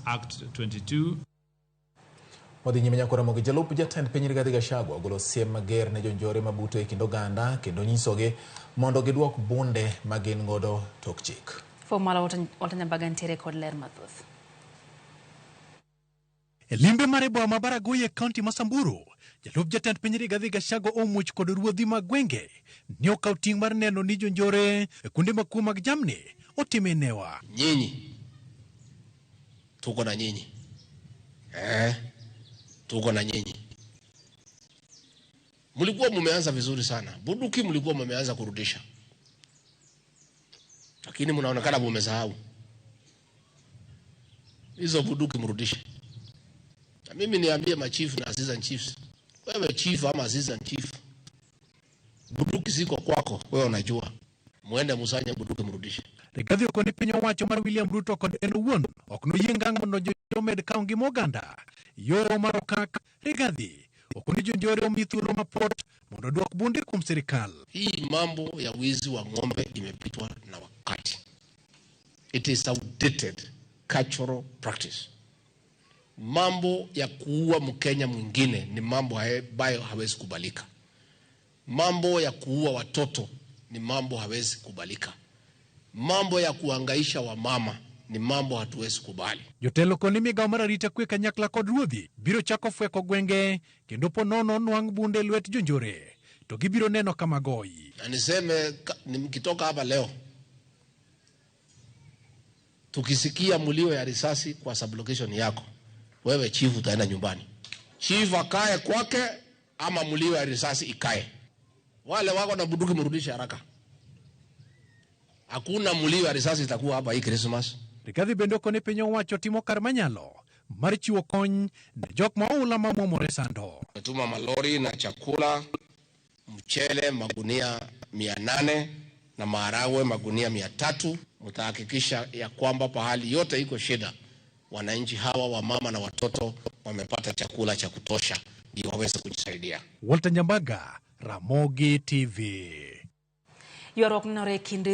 Act 22. Wadhi nyime nyako Ramogi. Jalup jatend piny Rigathi Gachagua ogolo siem mager ne jonjore mabuto e kind oganda kendo nyisogi mondo giduok bunde ma gin godo tok chik. Fomala Walter Nyambaga nitiere kod ler mathoth. E limbe mare boma ma Baragoi e kaunti ma Samburu, jalup jatend piny Rigathi Gachagua omuoch kod ruodhi mag gwenge ni okaw ting' mar neno ni jonjore e kuonde makuo mag jamni otime newa. Nyinyi tuko na nyinyi eh, tuko na nyinyi. Mlikuwa mumeanza vizuri sana, bunduki mlikuwa mumeanza kurudisha, lakini mnaonekana mumesahau hizo bunduki, mrudishe. Na mimi niambie machifu na assistant chiefs, wewe chief ama assistant chief, bunduki ziko kwako, wewe unajua, muende musanye bunduki mrudishe. Rigathi okoni piny owacho mar William Ruto kod en owuon ok noyie ngang' mondo jonjore omed kawo ngima oganda. Yo mar okak Rigathi okoni jonjore omi thuolo mapot mondo oduok bunde kuom sirikal. Hii mambo ya wizi wa ng'ombe imepitwa na wakati. It is outdated cultural practice. Mambo ya kuua Mkenya mwingine ni mambo ambayo hawezi kubalika. Mambo ya kuua watoto ni mambo hawezi kubalika. Mambo ya kuangaisha wamama ni mambo hatuwezi kubali. Jotelo koni migawo mar arita kwe kanyakla kod ruodhi biro chako fweko gwenge kendo po nono nwang' bunde e lwet jonjore to gibiro neno kama goyi. Na niseme nikitoka hapa leo, tukisikia mlio ya risasi kwa sublocation yako, wewe chief utaenda nyumbani. Chief akae kwake ama mlio ya risasi ikae. Wale wako na bunduki mrudishe haraka. Hakuna mlio ya risasi itakuwa hapa hii Christmas. Rigathi bende okone piny owacho timo kar manyalo mar chiwo kony ne jok ma oula mamwomore sando. Tumetuma malori na chakula, mchele magunia 800 na maharagwe magunia 300. Mtahakikisha ya kwamba pahali yote iko shida, wananchi hawa wa mama na watoto wamepata chakula cha kutosha ndio waweze kujisaidia. Walter Nyambaga, Ramogi TV. Ywaruok nenore e kind